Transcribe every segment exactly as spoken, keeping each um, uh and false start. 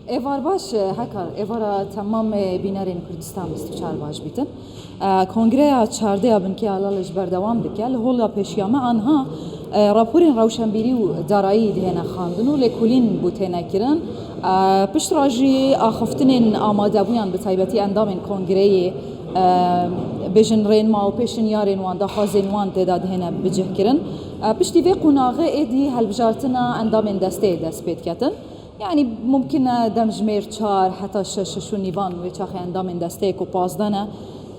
Êvar baş, e, Hekar, êvara temam, e, bînerên Kurdistan bîst û çar baş bîtin. E, Kongreya çardê ya Binkê Helalê ji berdewam dike. Li hola pêşiya me anha, e, raporên rewşenbîrî û darayî dihêne xwendin û lêkolîn bû têne kirin. E, pişt re jî axiftinên amadebûyan bi taybetî endamên kongreyê, e, bêjin rênma û pêşinyarên wan, daxwazên wan tê de dihêne bicihkirin. E, piştî vê qonaxê êdî helbijartina endamên desteyê dest pê diketin. Yanî mumkin e demjimêr çar heta şeş, şeş û nîvan wê çaxê endamên desteyê ku pazdeh ne,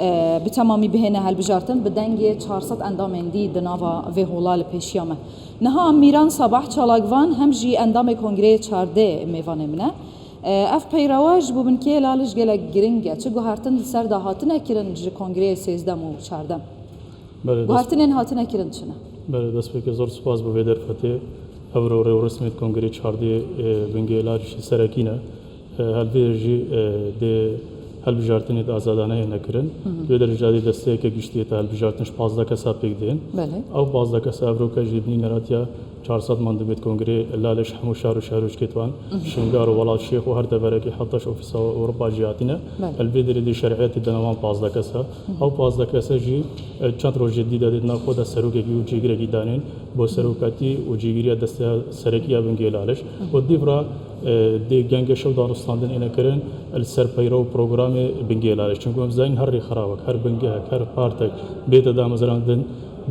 e, bi temamî bihêne helbijartin, bi dengê çar sed endamên dî di nava vê hola li pêşiya me. Niha Mîran Sabah Çalakvan hem jî endamê Kongreyê çardê mêvanê min e. E, ev peyrewa ji bo Binkê Helalê ji gelek giring e. Çi guhertin li ser de hatine kirin ji Kongreyê sêzdem û çardem? Belê, dest Guhertinên hatine kirin çi ne? Belê, destpêkê zor spas bo vê derfetê. Evro rêwresmê Kongrê çardê, e, Bingê Helalê jî serekî ne. E, helvê jî, e, dê helbijartinê di azadane hêne kirin. Hı hı. Di vê derê jî dê desteyeke giştî hête helbijartin ji pazdeh kesa pêk dihên. Belê. Ew pazdeh kesa evroke jî binî neratiya çar sed man dibêt Kongrê Helalê ji hemû şar û şarojkêt wan. Hı hı. Şingar û Welat Şêx û her deverekî heta ji ofîsa Ewropa jî hatine. Belê. Helvê derê dê şer'iyetê dene wan pazdeh kesa. Hı hı. Ew pazdeh kese jî, e, çend rojê dî de dê di nav xwe de serokekî û cêgirekî danên bo serokatî û cêgiriya desteya serekî ya Bingê Helalê. Hı hı. Û dîv re, e, dê genge şew danûstandin êne kirin li ser peyre û programê Bingê Helalê. Çunku em zanin her rêxrawek, her bingehek, her partek bête damezrandin,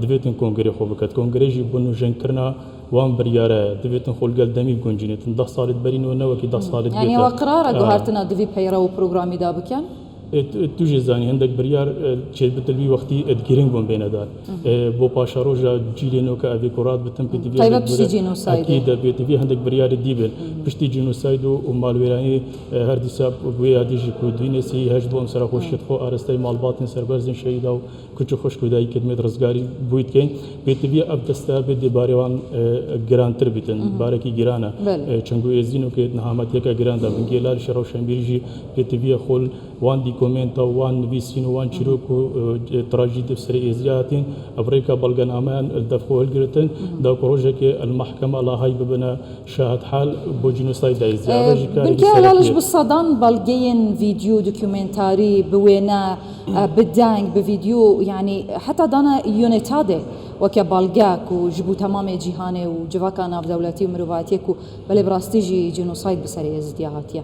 divêtin kongrê xwe biket. Kongrê jî bo nûjenkirina wan biryare, divêtin xwe li gel demî biguncînêtin. Deh salê di berî ne wekî deh salê di Yani bête. Ewa qirara Ha. guhertina divî peyre û programî da bikin? E, tu, tu jî zanî, hindek biryar, e, çêdibit li wî wextî, e, giring bûn bêne dar. Hı hı. E, bo paşeroja cîlê nû ke evê ku rat bitin, pêtivî Taybet hindek piştî bire-, genocide. Ekîd e, pêtivî hindek biryarê dî bin. Hı hı. Piştî genocide û, û malwêranî, e, her dîsa wê yadî jî ku dînê sêyî heşt bû em sera xweşiyet xwe arasteyî malbatên serberzên şehîda û kuç û xwişk û dayikê dimêt rizgarî bûyî dikeyn. Pêtivî ev deste bê dê barê wan, e, girantir bîtin. Hı hı. Barekî giran e. Belê. E, çunku êzdî nû ke nihametiyeke giran da Bingê Helalê jî rewşenbîrî jî pêtivî xwe wan dîkomenta û wan nivîsîn û wan çîrok û, e, trajîdî bi serê êzdiya hatîn, ev rêka belgenameyan li dev xwe hilgiritin, da ku rojekê li mehkema Lahayî bibine şahid hal bo cînosaydê êzdiya. Ev jî karekî Binkê Helalê serekî ji ye. Bi sedan belgeyên vîdyo, dokumentarî, bi wêne, e, bi deng, bi vîdyo, yanî heta dane UNETADê weke belge ku ji bo temamê cîhanê û civaka navdewletî û mirovatiyê ku belê bi rastî jî cînosayd bi serê êzdiya hatiye.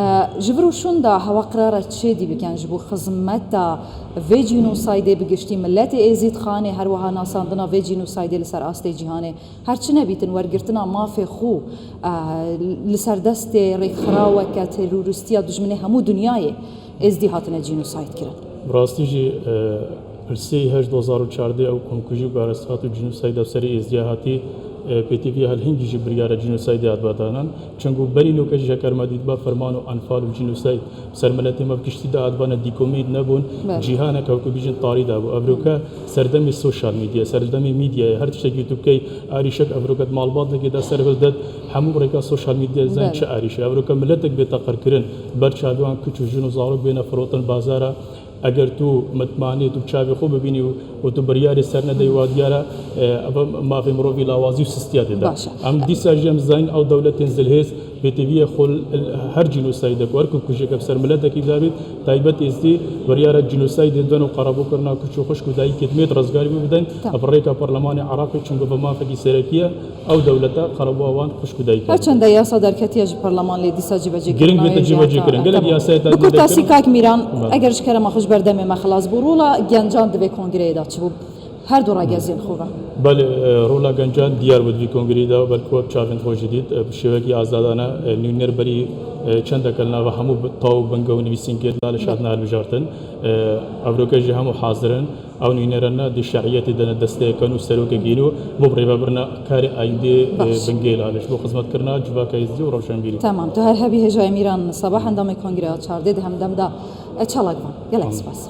E, ji vir û şûn de hewa qirara çê dî bikin ji bo xizmeta vê cînosaydê bi giştî miletê êzîdxanê, her wiha nasandina vê cînosaydê li ser astê cîhanê. Her çi nebîtin wergirtina mafê xwe, e, li ser destê rêkxiraweke terorîstiya dijminê hemû dinyayê êzdî hatine cînosayd kirin. Bi rastî jî, e, li sê heşt du hazar û çardeh ew komkujî û karesthat û cînosayda bi serê êzdiya hatî, e, pêtivî hel hingî jî biryara cînosaydê hatiba danan. Çunku berî noke jî heker me dîtiba ferman û enfal û cînosayd bi ser miletê me bi giştî de hatibane dîkomeyî nebûn. Belê. Cîhanek ew ku bîjin tarî dabû. Evroke serdemê sosyal medya, serdemê medyayê, her tiştekî tu bikey arîşek evroke di malbatekê de ser hildet, hemû rêka sosyal medya zayn Belê. Çi arîşe. Evroke miletek bê teqirkirin, ber çavê wan kuç û jin û zarok bêne firotin bazara. Eger tu mitmanê tu bi çavê xwe bibînî û, û tu biryarê ser nedeyî wa diyar e, e, ev mafê mirovî lawazî û sistiya tê de. Baş e. Em dîsa jî em zanin ew dewletên zilhêz pêtiviyê xwe l-, l-, her cînosaydek û her ku kujeke bi ser miletekî dabît, taybet êzidî biryara cînosaydê den û qerebûkirina kuç û xwişk û dayikê dimêt rizgarî bibidin. Tamam. Ev rêka parlemanê Iraqê çunku bi mafekî serekî ye. Ew dewleta qerebûa wan xwişk û dayik e. Her çende yasa derketiye ji parleman lê dîsa cîbecî Giring bête cîbecî kirin. Gelek yasayê te Bi kurtasî kak Mîran, Belê. Eger ji kerema xwe ji ber demê me xilas bû, rola gencan di vê kongreyê de çi bû? Her du ragezên xwe ve. Belê, e, rola gencan diyar bû di vî kongreyê de, belku we bi çavên xwe jî dît. E, bi şêwekî azadane, e, nûner berî, e, çendeke li nava hemû bi-, taw, binge û nivîsînkê dila li Belê. Şatina hilbijartin. E, evroke jî hemû hazir in. Ew nûnerane di şeriyetê de ne desteyeke nû serokekî nû bo birêvebirina karê ayîndê, e, Baş. Bingê Helalê ji bo xizmetkirina civaka êzidî û rewşenbîrî. Tamam, tu her hebî hêjayê Mîran Sabah endamê Kongreya çardê di hemdem de, e, çalak van. Gelek Tamam. spas.